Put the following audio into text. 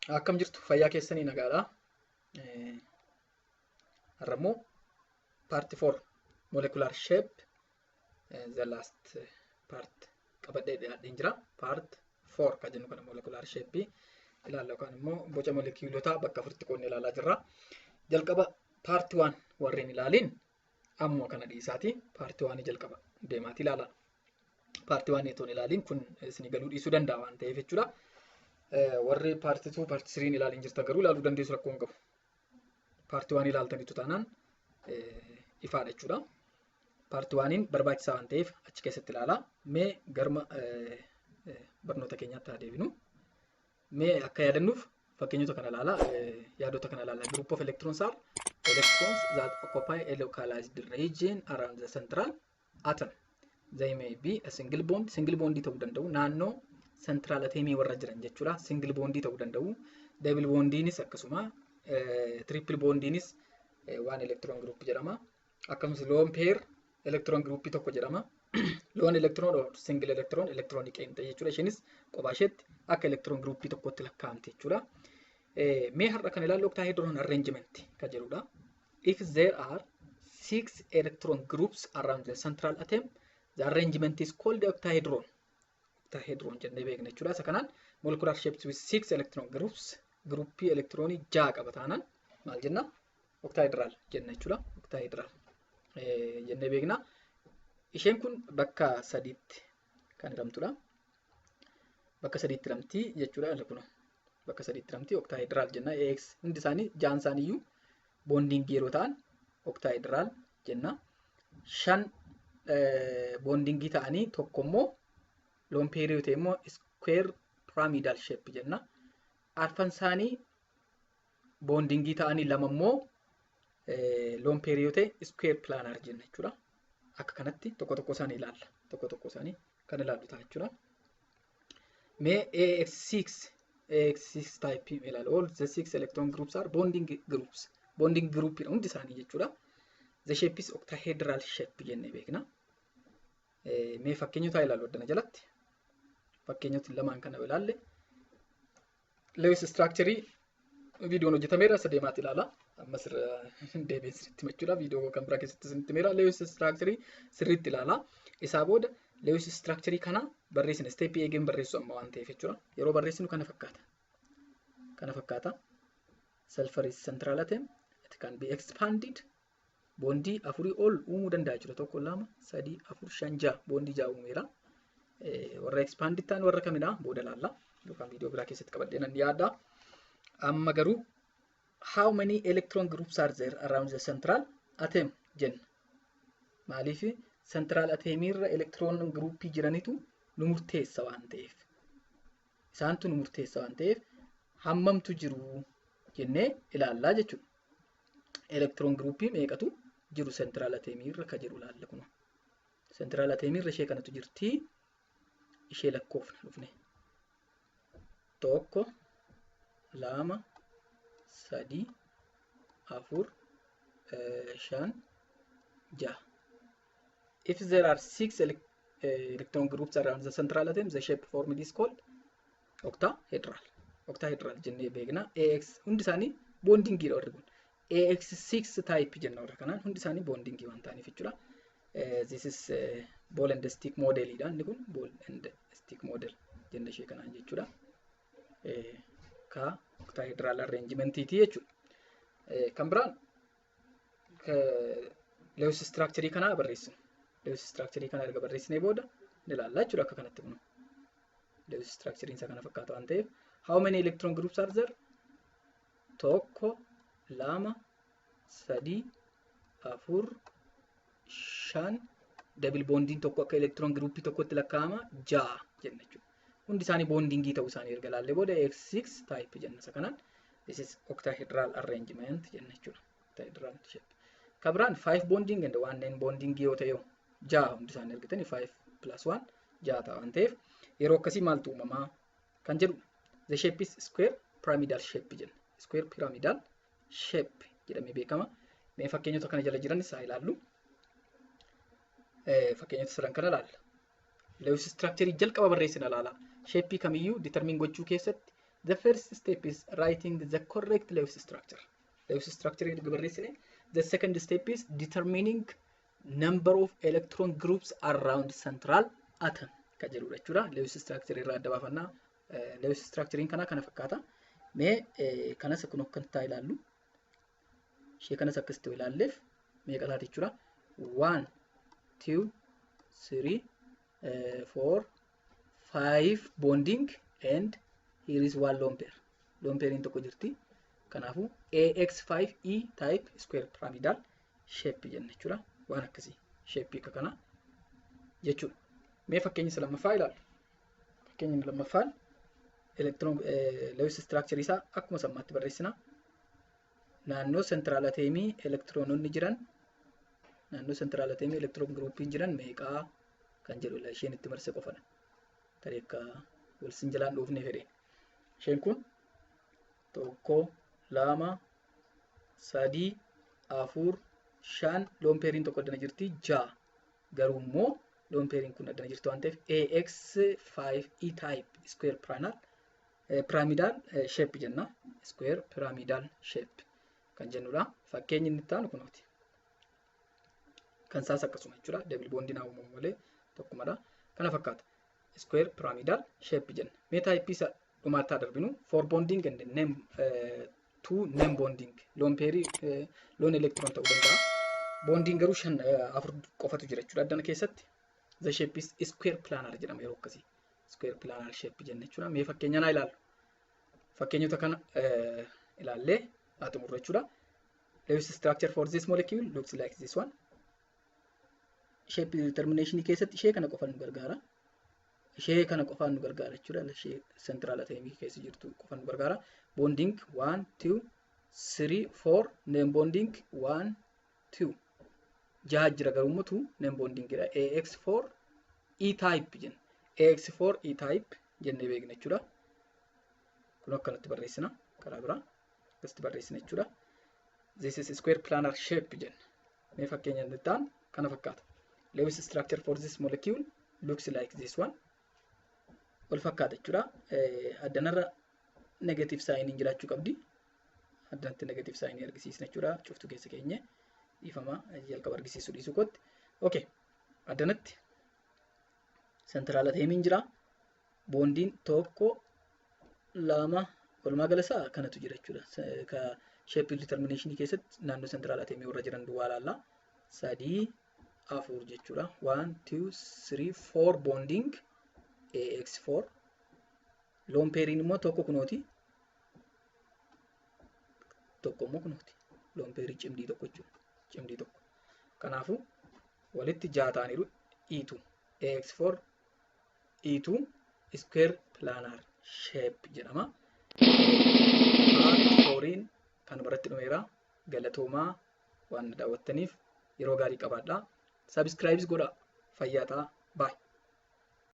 Akkam jirtu, fayyaa keessanii, nagaadha. Har'a immoo part 4 molecular shape, the last part qabadhee dhiyaadheen jira. Part 4 kan jennu kana molecular shape ilaalla yookaan immoo boca molekiilotaa bakka afuritti qoodnee ilaalaa jirra. Jalqaba part 1 warreen ilaaliin ammuma kana dhiisaati part 1 jalqaba deemaati ilaala. Part 1 otoo hin ilaaliin kun isinii galuu dhiisuu danda'a waan ta'eef jechuudha. Warri part 2, part 3 ilaaliin jirtan garuu ilaaluu dandeessu, rakkoo hin qabu. Part 1 ilaaltanitu taanaan ifaadha jechuudha. Part 1 barbaachisaa waan ta'eef achi keessatti ilaalaa. Mee garma barnoota keenyaatti haa deebinu. Mee akka yaadannuuf fakkeenyota kana ilaalaa, yaadota kana ilaalaa. Group of electrons are electrons that occupy a localized region around the central atom. They may be a single bond, single bondii ta'uu danda'u, naannoo central atomii warra jiran jechuudha. Single bondii ta'uu danda'u. Double bondiinis akkasuma, triple bondiinis waan electron group jedhama. Akkasumas lone pair electron group tokko jedhama. Lone electron or single electron, electronii qeenxee jechuudha. Isheenis kophaa isheetti akka electron group tokkotti lakkaa'amti jechuudha. Mee har'a kan ilaallu octahedron arrangement kan jedhudha. If there are six electron groups around the central atom, the arrangement is called octahedron. Octahedron jennee beekna jechuudha. Isa kanaan molecular shapes with six electron groups, gruppii elektiroonii ja'a qaba taanaan maal jenna? Octahedral jenna jechuudha. Octahedral jennee beekna. Isheen kun bakka sadiitti kan hiramtudha. Bakka sadiitti hiramti jechuudha. Kun bakka sadiitti hiramti, octahedral jenna. AX hundi isaanii ja'an isaaniiyyuu bondingii yeroo ta'an octahedral jenna. Shan bondingii ta'anii tokko immoo lone pairii yoo ta'e immoo square pyramidal shape jenna. Arfan isaanii bondingii ta'anii lama immoo lone pairii yoo ta'e square planar jenna jechuudha. Akka kanatti tokko tokko isaanii ilaalla. Tokko tokko isaanii kan ilaallu ta'a jechuudha. Mee AX6 type ilaalla. All the six electron groups are bonding groups. Bonding group hundi isaanii jechuudha. The shape is octahedral shape jennee beekna. Mee fakkeenyota ilaallu addana jalatti. Fakkeenyota lamaan kana ilaalle. Lewis structure viidiyoon hojjetameera, isa deemaati ilaala. Ammas deebiin sirriitti himachuudha. Viidiyoo kan biraa keessatti sirriitti himeera. Lewis structure sirriitti ilaala. Isaa booda Lewis structure kana barreessina. Stepii eegeen barreessu amma waan ta'eef jechuudha. Yeroo barreessinu kana fakkaata. Kana fakkaata. Sulfur is central atom. It can be expanded. Bondii afurii ol uumuu danda'a jechuudha. Tokko, lama, sadii, afur, shan, ja'a. Bondii ja'a uumeera. Warra expanded ta'an warra kamidha? Booda ilaalla. Yookaan viidiyoo biraa keessatti qabadhee nan yaadda. Amma garuu how many electron groups are there around the central atom jenna. Maaliif? Central atomiirra electron groupii jiranitu nu murteessa waan ta'eef. Isaantu nu murteessa waan ta'eef hammamtu jiru jennee ilaallaa jechuudha. Electron groupii meeqatu jiru central atomiirra ka jiru ilaalla kun. Central atomiirra ishee kanatu jirti. Ishee lakkoofna dhufne. Tokko, lama, sadii, afur, shan, jaha. If there are six electron groups around the central atom, the shape formed is called octahedral. Octahedral jennee beekna. AX hundi isaanii bondingiidha warri kun. AX6 type jenna warra kanaan, hundi isaanii bondingii waan ta'aniif jechuudha. This is ball and stick model dha inni kun, ball and stick model jenna ishee kanaan jechuudha. Ka octahedral arrangementiiti jechuudha. Kan biraan Lewis structure kanaa barreessinu. Lewis structure kana erga barreessinee booda ni ilaalla jechuudha akka kanatti kun. Lewis structure isaa kana fakkaata waan ta'eef, how many electron groups are there? Tokko, lama, sadii, afur, shan, double bondiin tokko akka electron groupii tokkotti lakkaa'ama, ja'a jenna jechuudha. Hundi isaanii bondingii ta'uu isaanii erga ilaallee booda AX6 type jenna isa kanaan. This is octahedral arrangement jenna jechuudha. Octahedral shape. Kan biraan 5 bonding and 1 non bonding yoo ta'e, ja'a hundi isaanii argatanii, 5 plus 1 ja'a ta'a waan ta'eef, yeroo akkasii maaltu uumamaa kan jedhu, the shape is square pyramidal shape jenna. Square pyramidal shape jedhamee beekama. Mee fakkeenyota kana jala jiran isaa ilaallu. Fakkeenyota sadan kana ilaalla. Lewis structure jalqaba barreessina ilaala. Shapeii kamiyyuu determine gochuu keessatti The first step is writing the correct Lewis structure. Lewis structure erga barreessine, the second step is determining number of electron groups around central atom kan jedhudha jechuudha. Lewis structure irraa adda baafannaa. Lewis structurein kana kana fakkaata. Mee kanas kun akkamitti taa ilaallu. Ishee kanas akkasitti ilaalleef meeqa taati jechuudha. 1, 2, 3, 4, 5 bonding and here is one lone pair. Lone pairiin tokko jirti. Kanaafuu AX5E type square pyramidal shape jenna jechuudha. Waan akkasii shape akka kana jechuudha. Mee fakkeenya isa lammaffaa ilaallu. Fakkeenyi lammaffaan electron Lewis structure isaa akkuma sammaatti barreessina. Naannoo central atomii elektiroononni jiran, naannoo central atomii electron groupiin jiran meeqaa kan jedhu isheen itti marse qofadha. Tarii akka wal sin jalaan dhoofnee fedhe. Isheen kun 1, 2, 3, 4, 5, lone pairiin tokko addana jirti, 6. Garuu immoo lone pairiin kun addana jirti waan ta'eef AX5E type square pyramidal shape jenna. Square pyramidal shape kan jennudha. Fakkeenyi inni itti aanu kunooti. Kan isaas akkasuma jechuudha. Double bondiin haa uumamu malee tokkumadha. Kana fakkaata. Square pyramidal shape jenna. Mee type isa dhumaatti darbinu, four bonding and name two non bonding. Lone pairii, lone electron ta'uu danda'a. Bondiin garuu shan, afur qofatu jira jechuudha addana keessatti. The shape is square planar jedhama yeroo akkasii. Square planar shape jenna jechuudha. Mee fakkeenya naa ilaallu. Fakkeenyota kana ilaallee haa xumurru jechuudha. Lewis structure for this molecule looks like this one. Shape determination keessatti ishee kana qofaan nu gargaara. Ishee kana qofaan nu gargaara jechuudha. Ishee central atomii keessa jirtu qofaan nu gargaara. Bonding 1, 2, 3, 4, non bonding 1, 2. Jaha jira, garuu immoo 2 non bonding jedha. AX4 E type jenna. AX4 E type jennee beekna jechuudha. Kun akkanatti barreessina, karaa biraa akkasitti barreessina jechuudha. This is square planar shape jenna. Mee fakkeenya inni ta'an kana fakkaata. Lewis structure for this molecule looks like this one. Wal fakkaata jechuudha. Addanarra negative sign jiraachuu qabdi. Addanatti negative sign argisiisna jechuudha. Cuftu keessa keenye, dhiifama, jalqaba argisiisuu dhiisuu kootti. Okay. Addanatti central atomiin jira. Bondiin tokko, lama, walumaa gala isaa kanatu jira jechuudha. Ka shape determination keessatti naannoo central atomii warra jiran duwwaa ilaalla. Sadii, afur jechuudha. 1, 2, 3, 4 bonding AX4. Lone pairiin immoo tokko kunooti. Tokko immoo kunooti. Lone pairii cimdii tokko jechuudha. Cimdii tokko. Kanaafuu walitti jaha ta'aniiru, E2. AX4 E2 square planar shape jedhama. Part fouriin kan biratti dhumeera. Galatoomaa waan daawwattaniif, yeroo gaarii qabaadhaa. Subscribe godhaa. Fayyaa ta'aa. Baay'ee.